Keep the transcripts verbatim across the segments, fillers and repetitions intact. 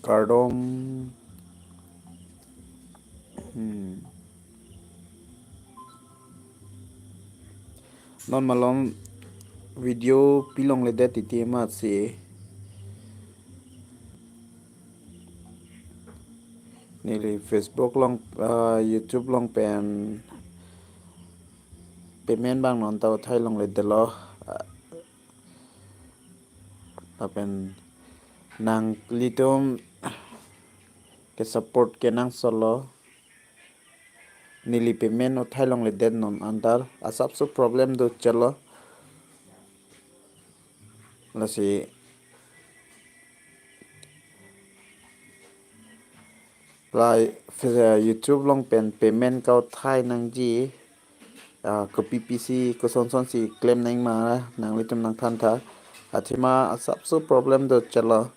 Kardom. Hmm. Non malom video pilongledet titi amatsi. Neli Facebook along, ah, YouTube along pen payment abang non ta uthai longledetlo. Ah, lapen nanglitum ke support kenangsotlo. Neli payment uthai longledet non antar asapso problem do chalo. Lasi la, eh, YouTube along pen payment kauthai nangji, ah, kopi pisi kosonson si klem nangma nanglitum nangthan tha. Athema asapso problem do chalo.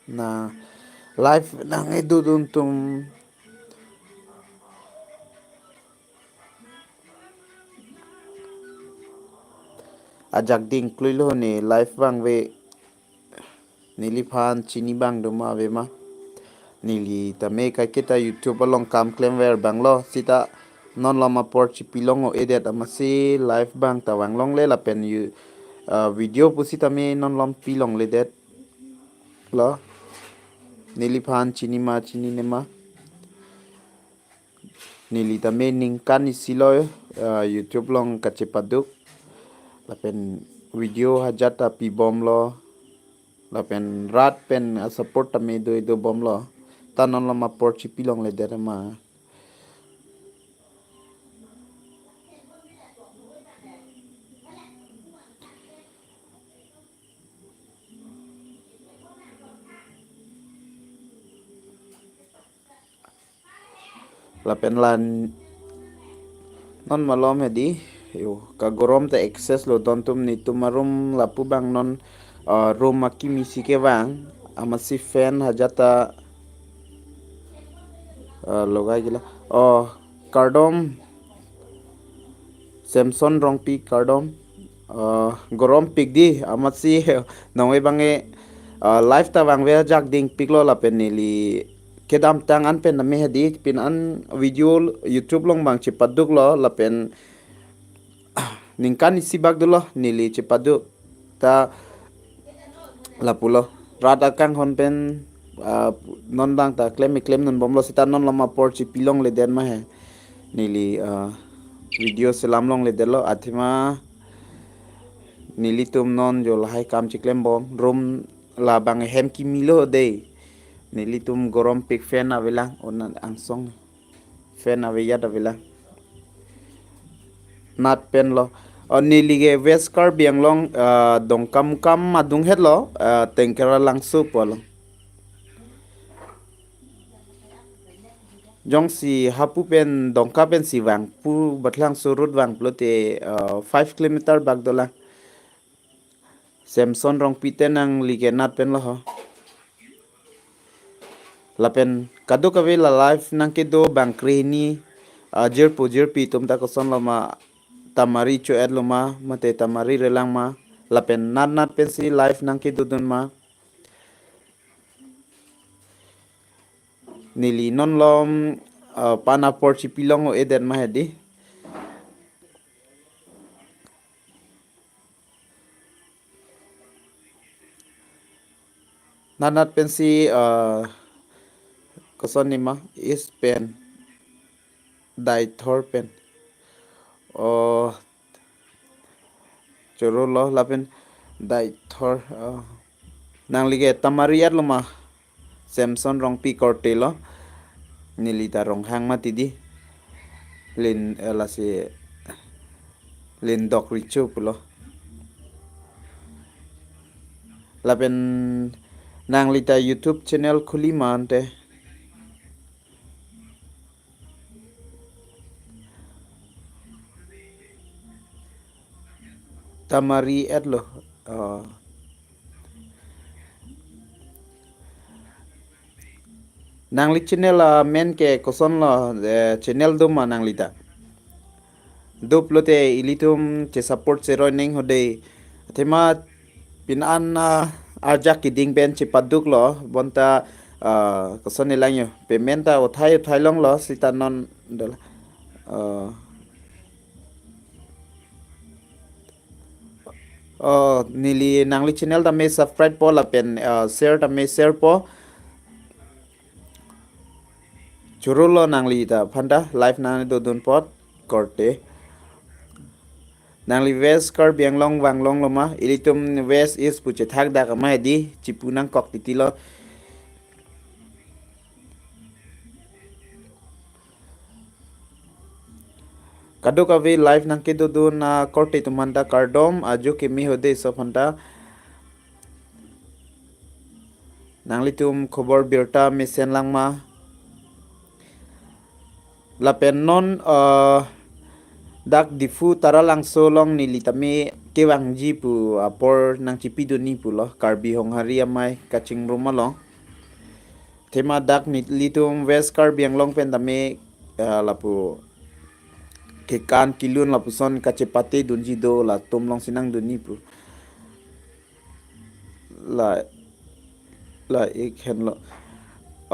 Na live nang-edodun atum ajak ding kluilo ne live abang ave. Neliphan chini abang doma ave ma. Neli tame kaiketa YouTube along kam klemver abanglo sita non malom apor chipilong-o-edet amatsi live abang ta vanglongle lapen you, ah, video pusitame non malom pilongledetlo. Neliphan chinima chininema. Neli tame ningkan isi lo, ah, YouTube along kachepaduk. Lapen video hajat ta pibomlo. Lapen rat pen, ah, support tame do-edobomlo. Ta non malom apor chipilongledet ma. Lapen la non malom hedi, yo, kagorom ta excess lo don atum, netum arum lapu abang non, ah, room akimi si kevang, amatsi fan hajat ta, ah, logai gila. Oh, kardom. Samson Rongpi kardom. Ah, gorom pik di, amatsi nong-e abang e, ah, live ta vangve ajak ding piklo lapen neli kedamtang an pen name hedi pin an video YouTube along abang chepaduklo lapen ningkan isi bak dolo neli chepaduk ta lapulo. Rat akanghon pen, ah, non abang ta klem klem non bomlo sita non malom apor chipilongledet ma he. Neli, ah, video selam longledetlo athema nelitum non jo lahai kam chiklembom room labang hem kimi lo dei. Nelitum gorom pik fan avelang onan angsong. Fan ave ajat avelang. Nat pen lo. Oh, neli ke West Karbi Anglong, ah, Dongkamukam adung het lo, ah, Tengkera Langso pulo. Jongsi hapu pen Dongka pensi vang pu Batlangso road vang pulote, ah, five kilometer bak dolang. Samson Rongpi te nangli ke Nat pen lo ho. Lapen kadokave la live nangkedo bang krehini, ah, jirpo jirpi atum ta kosonlo ma, Tamari cho-etlo ma, mate Tamari relang ma, lapen Nat Nat pensi live nangkedodun ma. Neli non malom, ah, pan apor chipilong-o-edet ma hedi. Nat Nat pensi, ah, koson nima, East pen, Deithor pen. Oh, choro lo lapen Deithor, ah, nangli ke Tamari etlo ma, Samson Rongpi korte lo. Neli ta Ronghang mati di. Lin, eh, lasi Lindok Richo pulo. Lapen nangli ta YouTube channel khuli ma ante. Tamari etlo. Oh. Nangli channel amen ke kosonlo, eh, channel do ma nangli ta? Do pulote ilitum che support cheroi nang ho dei. Athema pini an, ah, arjak keding pen chepaduklo, bonta, ah, koson ni lang yo. Payment ta uthai uthai longlo, sita non dola. Ah, oh, neli nangli channel tame subscribe po lapen, ah, share tame share po. Chorolo nangli ta aphanta live nangdodun apot korte. Nangli West Karbi Anglong vanglonglo ma? Ilitum West East pu chethak dak amai di chipu nangkok titilo. Kadokave live nangkedodun akorte atum aphanta kardom, ajo keme ho dei laso aphanta. Nanglitum khobor birta mesen lang ma? Lapen non, eh, dak Diphu Taralangso along neli tame kevangji pu apor nangchipidunji pulo, Karbi Honghari Amei kachingrum along. Athema dak nelitum West Karbi Anglong pen tame, eh, lapu kekan kelun lapuson kachepate dunji do, latum alongsi nangdunji pu. La, la ik henlo.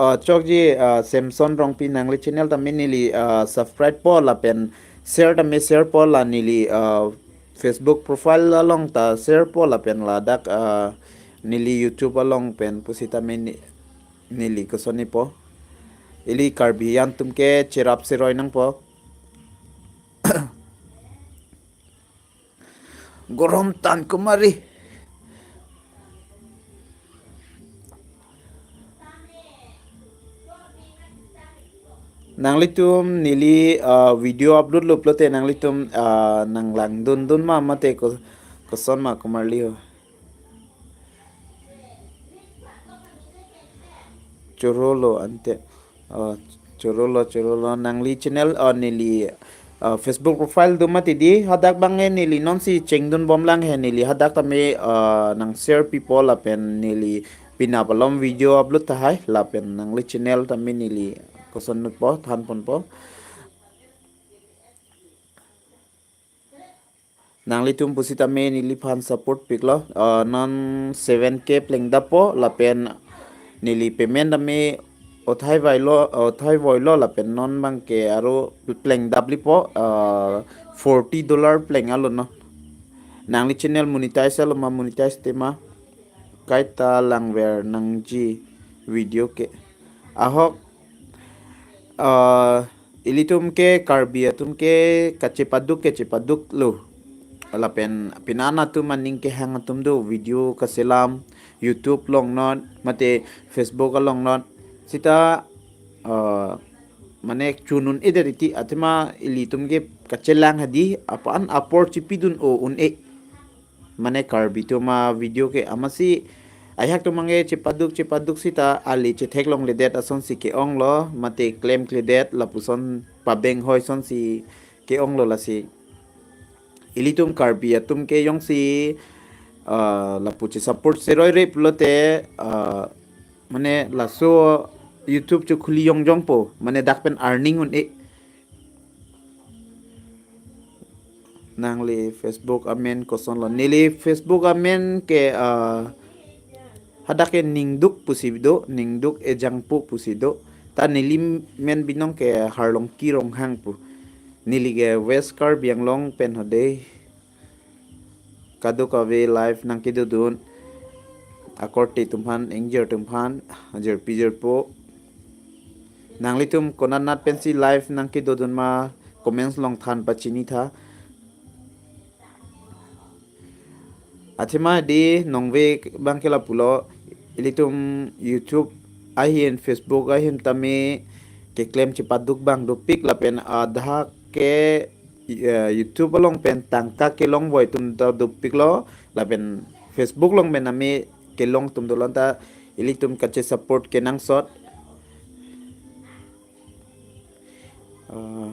Ah, chokji, ah, Samson Rongpi, nangli channel tame neli, ah, subscribe po lapen share tame share po, la neli, ah, Facebook profile along ta share po lapen ladak, ah, neli YouTube along pen pusitame ne-, neli kosonji po. Ili Karbi an atum ke cherap cheroi nangpo. Gorom tan kumari. Nanglitum neli, ah, video upload lo pulote nanglitum, ah, nanglangdundun ma mate ko-, koson ma kumari ho. Chorolo ante. Oh, chorolo, chorolo. Nangli channel, oh, neli, ah, Facebook profile do mati di, hadak abang ke neli nonsi chengdun bomlang he, neli hadak tame, ah, nang share pipo lapen neli penap alom video upload tahai lapen nangli channel tame neli kosonnutpo, thanponpo. Nanglitum pusitame neliphan support piklo. Ah, non seven K plengdappo lapen neli payment tame uthai vailo, uthai voilo lapen non abang ke aro plengdaplipo, ah, forty dollar plenglo non. Nangli channel monetize lo ma, monetize te ma? Kaita langver nangji video ke. Ahok, ah, ilitum ke Karbi atum ke kachepaduk ke chepaduklo. Lapen pini an atum aning kehang atum do, video kaselam YouTube along non mate Facebook along non. Sita, ah, mane chunun-edet titi, athema ilitum ke kachelang hadi, apa an apor chipidun-o un-e. Mane Karbi atum avideo ke amatsi ajahak atum abang ke chepaduk chepaduk sita ale chetheklongledet asonsi ke-onglo, mate klemkledet lapuson pabeng hoi asonsi ke-onglo, lasi ilitum Karbi atum ke jongsi, ah, lapu che support cheroire pulote, ah, mane laso YouTube chekhuli jongjongpo, mane dak pen earning un-e. Nangli Facebook amen kosonlo? Neli Facebook amen ke, ah, hadak ke Ningduk pusi do, Ningduk Ejangpo pusi do. Ta neli men binong ke Harlongki Ronghang pu. Neli ke West Karbi Anglong pen ho dei. Kadokave live nangkedodun akorte atum aphan, ingjir atum aphan, jirpi jirpo. Nanglitum konat nat pensi live nangkedodun ma, comments along than pachini tha. Athema di nongve abang ke lapulo, ilitum YouTube ahin, Facebook ahin tame keklem chepaduk abang dopik lapen adha ke, eh, YouTube along pen tangka kelongvoi atum ta dopiklo, lapen Facebook along pen tame kelong atum dolo, anta ilitum kache support kenangsot. Ah,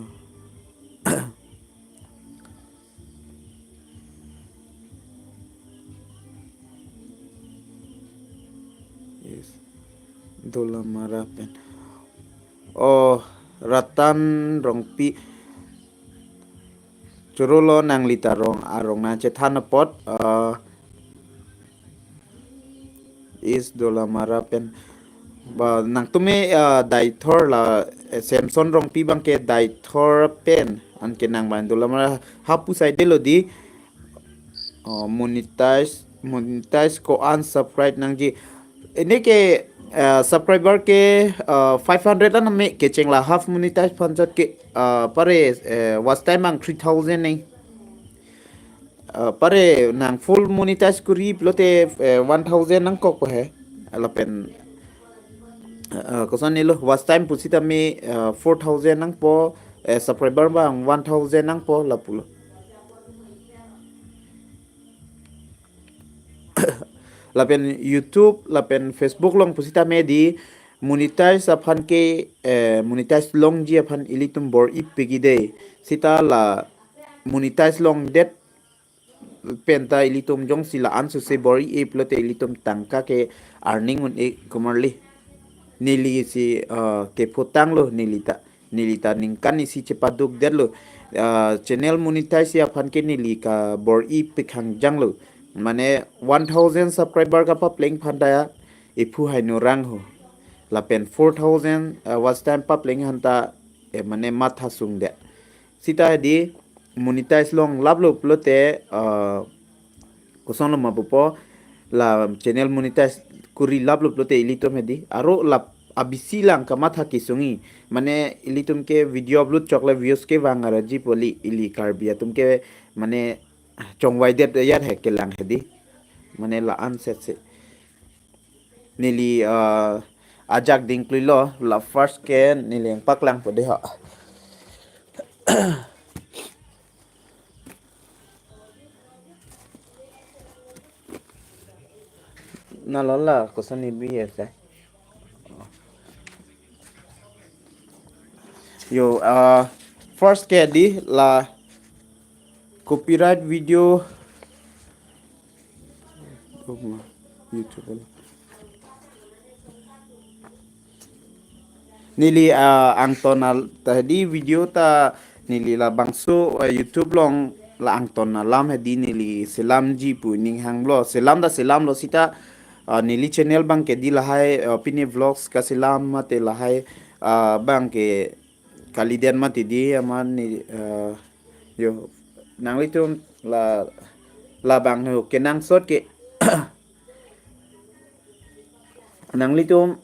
yes. Dolamara pen. Oh, Ratan Rongpi. Choro lo, nangli ta rong arong nangchethan apot, ah, East Dolamara pen. Ba nangtum me, ah, Deithor la, eh, Samson Rongpi abang ke Deithor pen. Anke nang abang Dolamara, ha pu saidelo di. Oh, monetize, monetize ko-an subscribe nangji. Ini ke, eh, subscriber ke, eh, five hundred an me kecheng, la half monetize aphan chot ke, eh, pare, eh, watch time abang three thousand neng. Eh, pare nang full monetize kuri pulote, eh, one thousand nangkok po he. Lapen, eh, koson nelo, watch time pusitame, eh, four thousand nangpo, eh, subscriber abang one thousand nangpo lapulo. Lapen YouTube, lapen Facebook along pusitame di monetize aphan ke, eh, monetize longji aphan ilitum bor-i pegi de. Sita la monetize longdet pen ta ilitum jongsi la-an suse bor-i-e pulote ilitum tangka ke earning un-e komarli. Neli si, eh, kephutang lo neli ta. Neli ta ningkan isi chepadukdetlo. Ah, channel monetize aphan ke neli kabor-i pekhang janglo. Mane one thousand subscriber kapapleng aphan ta iphu haino rang ho. Lapen four thousand, ah, watch time papleng aphan ta, eh, mane matha sungdet. Sita di monetize longlaplo pulote, ah, koson lo ma pupo, la channel monetize kurilaplo pulote ilitum hedi. Aro la abisi lang kamatha kesung-i. Mane ilitum ke video upload chokle views kevang araji pu kali, ili Karbi atum ke mane chongvaidet yar he kelang hedi. Mane la-an setsi. Neli, ah, ajak dingklui lo, la first ke neli nangpaklang po de ha. Na lo la koson ni bi ese. Yo, ah, first ke di la copyright video. YouTube. Neli, ah, angton al-, ta di video ta neli labangso, eh, YouTube along la angton alam hedi neli selamji pu ning hanglo, selam ta selamlo sita, ah, neli channel abang ke di lahai, ah, Pini Vlogs kaselam mate lahai, ah, abang ke kalidet mati di aman ni, eh, yo, nanglitum la, labang ho kenangsot ke. Nanglitum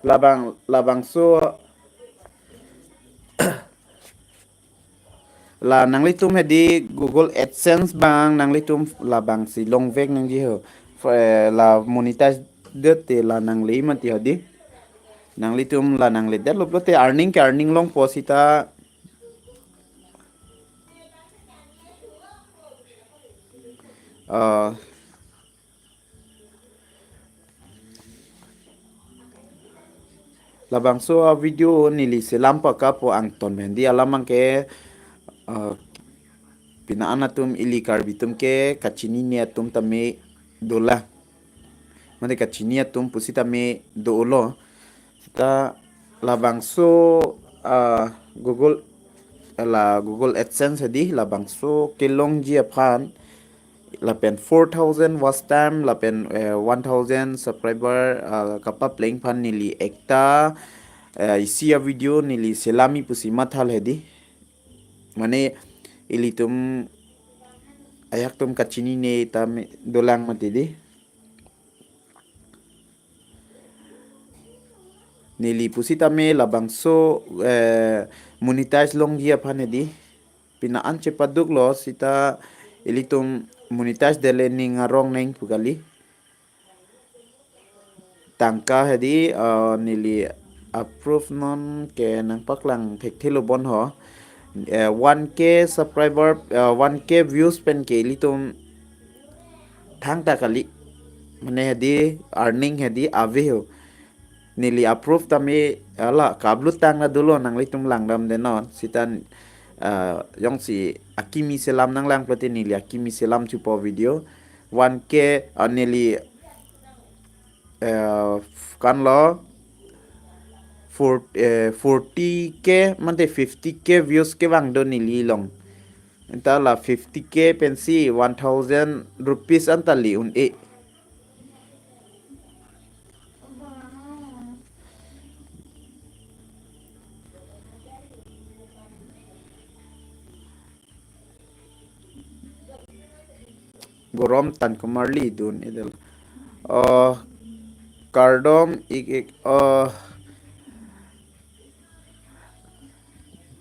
labang, labangso la nanglitum hedi Google AdSense abang nanglitum labangsi longvek nangji ho. F-, eh, la monetize det te la nangle mati hedi. Nanglitum la nangledetlo pulote earning ke earning longpo sita. Ah, labangso a-video neli selam paka po angton pen di alam abang ke, ah, pini an atum ili Karbi atum ke kachinine atum tame dolang. Mate kachini atum pusitame dolo. Sita labangso, ah, Google, la Google AdSense hedi labangso kelongji aphan lapen four thousand watch time lapen, eh, one thousand subscriber, ah, kapapleng aphan neli ekta, eh, isi a-video neli selami pusi mathal hedi. Mane ilitum ayak atum kachinine tame dolang mati di. Neli pusitame labangso, eh, monetize longji aphan hedi. Pini an chepaduklo sita ilitum monetize dele ning arong neng pu kali. Tangka hedi, eh, neli approve non ke nangpaklang thekthelo bon ho. Eh, one K subscriber, eh, one K views pen ke ilitum thangta kali. Mane hedi earning hedi ave ho. Neli approve tame ala ka-upload tang na dolo nanglitum langdamde non. Sita, eh, jongsi akimi selam nanglang pulote neli akimi selam chupo video. One K, eh, neli, eh, kan lo four, eh, forty K mate fifty K views kevang do neli along. Anta la fifty K pensi one thousand rupees anta li un-e. Gorom tan komarli dun edel. Oh, kardom ik ik, oh,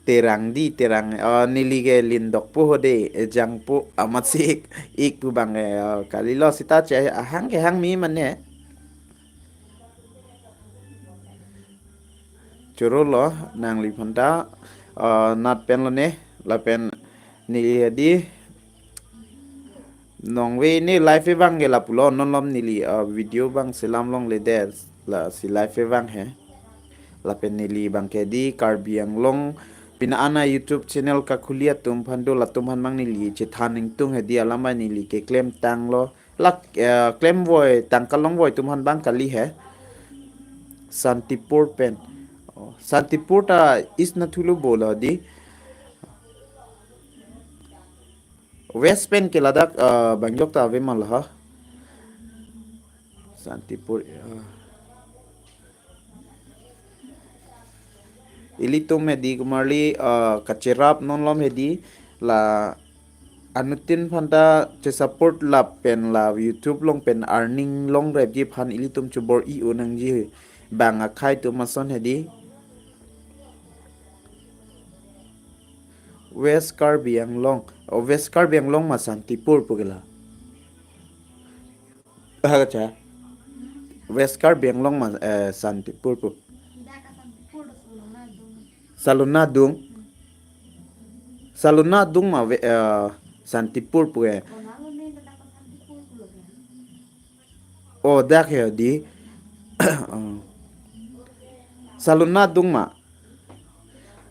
Terang di, Terang, oh, neli ke lindok po hode, ejang po amat si ik, ik pu bang ke, oh, kalilo sita che ahang ke hang mi mane. Choro lo, nangliphan ta, ah, nat pen lone, lapen neli hedi, nongve ne live vang ke lapulo, non malom neli, ah, video bang selam longledet, lasi live vang he. Lapen neli bang ke di Karbi Anglong, pina ana YouTube channel kakhuli atum aphan do, latum aphan bang neli chethan ingtung hedi, alam bang neli keklem tanglo. Lak, eh, klemvoi, tangka longvoi atum aphan bang kali he. Santipur pen. Oh, Santipur ta East Nathu lo bo lo di. West pen ke ladak, eh, bang jok ta ave ma lo ha. Santipur, eh. Ilitum hedi komarli, ah, kacherap non malom hedi la anuttin aphan ta che-support lapen la YouTube along pen earning longrepji aphan ilitum chobor-i un nangji bang akhei atum ason hedi. West Karbi Anglong, oh, West Karbi Anglong ma Santipur pu ke la. Acha. West Karbi Anglong ma, eh, Santipur pu. Salona Dung. Salona Dung ma we, eh, Santipur pu eh. Oh, dak he di. Oh. Salona Dung ma.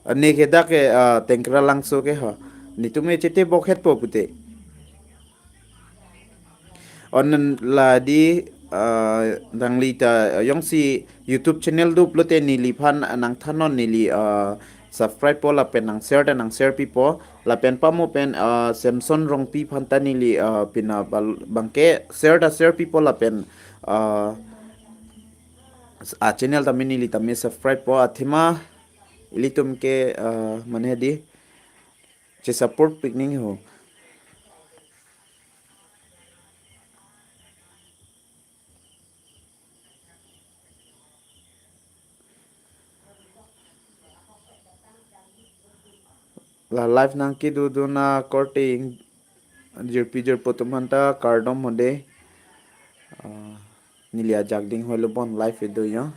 Ne ke dak ke, eh, Tengkra Langso ke ho. Netum e chete bokhet po pute. On la di, ah, nangli ta, ah, jongsi YouTube channel do pulote neliphan, ah, nangthanon neli, ah, subscribe po lapen nang share ta nang share pipo lapen pamo pen, ah, Samson Rongpi aphan ta neli, ah, pina bal-, bang ke share ta share pipo lapen, ah, a channel tame neli tame subscribe po athema ilitum ke, ah, mane di che-support pik nangji ho. La live nangkedodun akorte ingjirpi jirpo atum aphan ta kardom hode. Ah, neli ajak ding hoilo bon live kedo ya.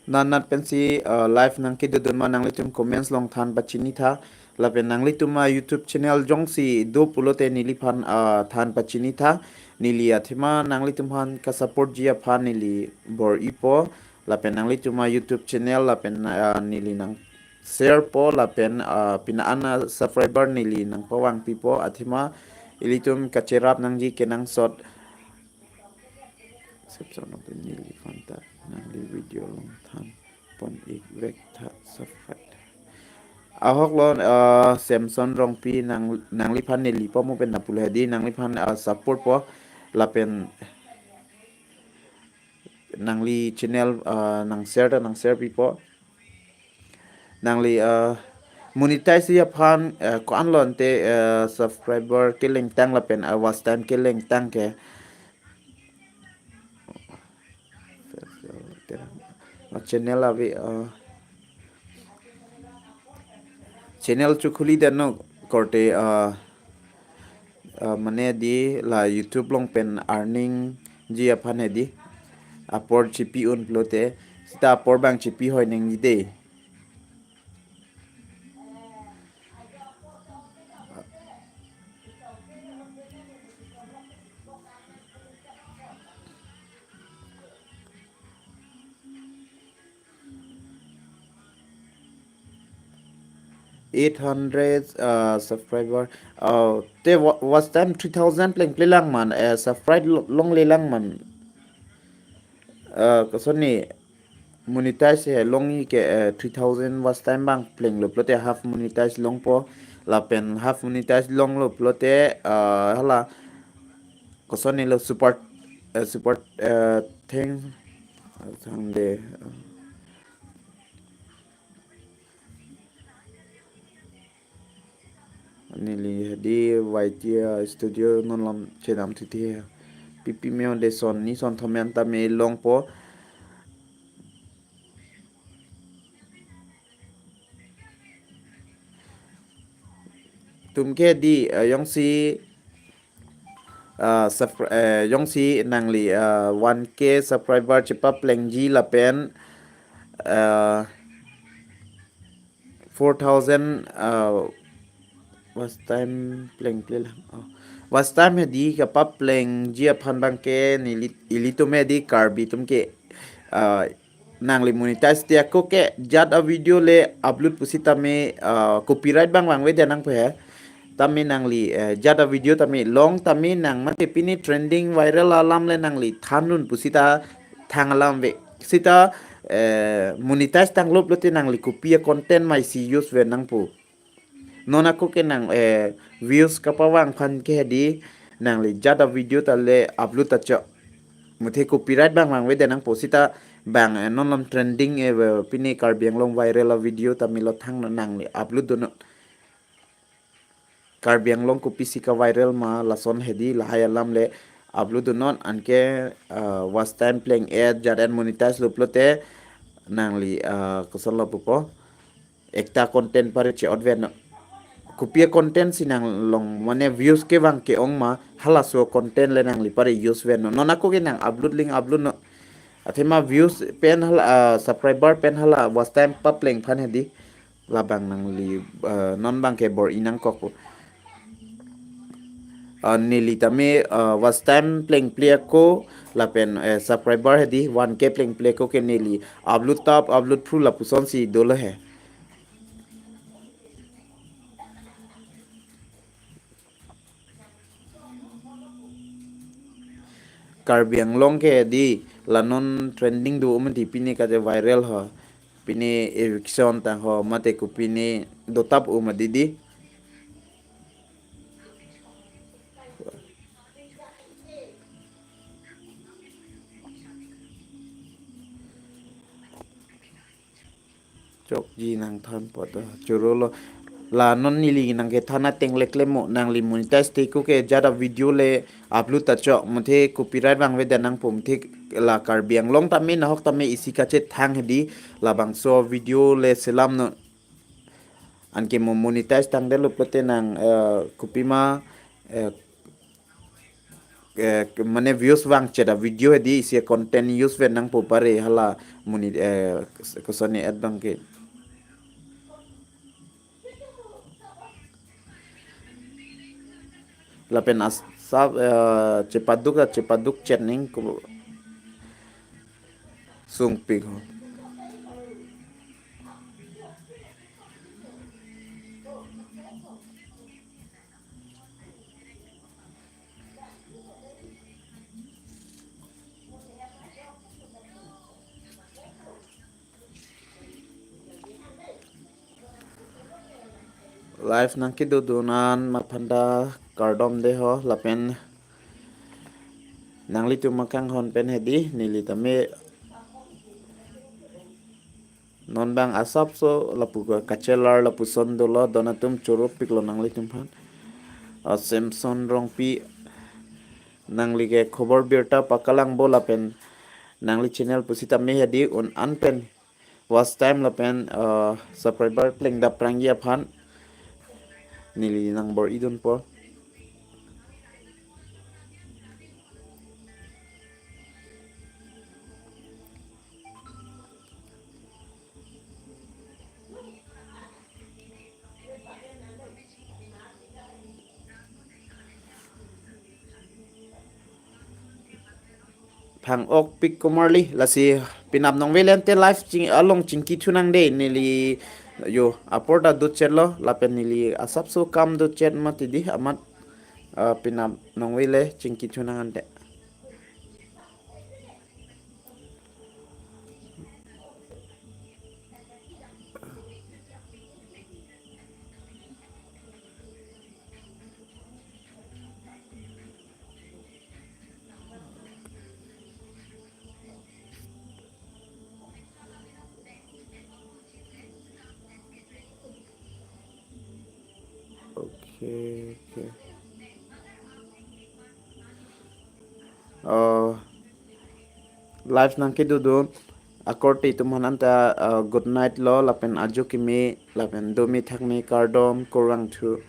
Nanat pensi, uh, live nangkedodun ma nanglitum comments along than pachini tha. Lapen nanglitum a YouTube channel jongsi do pulote neliphan, uh, than pachini tha. Neli athema nanglitum aphan ka-support ji aphan neli bor-ipo. Lapen nanglitum a YouTube channel lapen, uh, neli nang share po lapen, ah, pina ana subscriber neli nangpavang pipo athema ilitum kacherap nangji kenangsot. Samson Rongpi neliphan ta nangli video along than pon ik vek tha subscribe. Ahok lo, ah, Samson Rongpi nang, nangliphan neli pamo pen na pulo hedi nangliphan, ah, support po lapen nangli channel, ah, nang share ta nang share pipo. Nangli, ah, monetize ji aphan, ah, ko-an lo ante, ah, subscriber kelengtang lapen, ah, watch time kelengtang ke. Ah, channel ave, ah, channel chokhulidet non korte, ah, ah, mane di la YouTube along pen earning ji aphan hedi. Apor chipi un pulote sita apor bang chipi hoi nangji de. Eight hundred uh, subscriber. Uh, te wa- watch time three thousand plengple lang man. Eh, subscribe lo- longle lang man. Uh, kosoni monetize he longji ke uh, three thousand watch time bang plenglo pulote half monetize longpo. Lapen half monetize longlo pulote uh, hala kosoni lo super uh, super uh, thing. Thangde. Uh, Neli hedi Y T studio non lam chedam titi. Pipi meo de son ni son thomen ta me longpo. Tumke di uh, jongsi uh, subscri- uh, jongsi nangli uh, one K subscriber chepaplengji lapen uh, four thousand uh, watch time plengple lang. Oh. Watch time hedi kapaplengji aphan bangke neli ilitum hedi Karbi tumke uh, nangli monetize ti ako ke jat a video le upload pusitame uh, copyright bang vangvedet nangpo he. Tame nangli uh, jat a video tame long tame nang mate pini trending viral alam le nangli thandun pusita thang alam ve. Sita uh, monetize tanglo pulote nangli kopi a content ma isi use vet nangpo. Non ako ke nang eh, views kapavang aphan ke hedi nangli jat a video ta le upload ta chok. Muthe copyright bang vangvedet nangpo sita bang eh, non lam trending eh, pini Karbi Anglong viral a video ta melo thang nangli upload donon. Karbi Anglong kopisi ka viral ma lason hedi lahai alam le upload donon anke uh, watch time pleng ad jat ad monetize lo pulote nangli uh, kosonlo pupo. Ekta content pare che-ot vet non. Kopi a content si nang long mane views kevang ke-ong ma halaso content le nangli pare use vet non. Non ako ke nang upload link upload non. Athema views pen hala uh, subscriber pen hala watch time papleng aphan hedi. Labang nangli uh, non bangke bor-i nangkok. Uh, neli tame uh, watch time plengple ako lapen uh, subscriber hedi one K plengple ako ke neli upload tap upload full lapuson si dolo he. Karbi Anglong ke di la non trending do um di pini kate viral ho. Pini eviction tang ho mate kopine dotap um di di. Chokji nang than pot choro lo. La non neli nang ke thana tenglek le mo nangli monetize te ko ke jat a video le upload ta chok muthe copyright vangvedet nangpo muthe la Karbi Anglong tame nahok tame isi kachethang hedi labangso video le selam non. Anke mo monetize tangdetlo pulote nang eh, kopima eh, eh, mane views vangchet a video hedi isi content use vet nangpo pare hala muni eh, kosoni ad bangke. Lapen asap eh, chepaduk a chepaduk chet ning ko sungpik ho. Live nang kedo donan maphanda kardom de ho lapen nanglitum akanghon pen hedi neli tame non bang asapso lapu kachelar lapuson dolo don atum choro piklo nanglitum aphan. Ah, Samson Rongpi nangli ke khobor birta pakalang bo lapen nangli channel pusitame hedi un an pen watch time lapen ah, subscriber plengdap prangji aphan neli nang bor-i dunpo. Phang-ok pik komarli lasi pinap nong velen te live ching along chingki thunang de neli yo, apor ta do chet lo, lapen neli asapso kam do chet mati di, amat, ah, penap nangvele chingki chunang ante. Okay, okay. Uh, live nangkedodun akorte atum aphan anta, uh, good night lo, lapen ajo kimi, lapen domi thakmi kardom kurvangthu.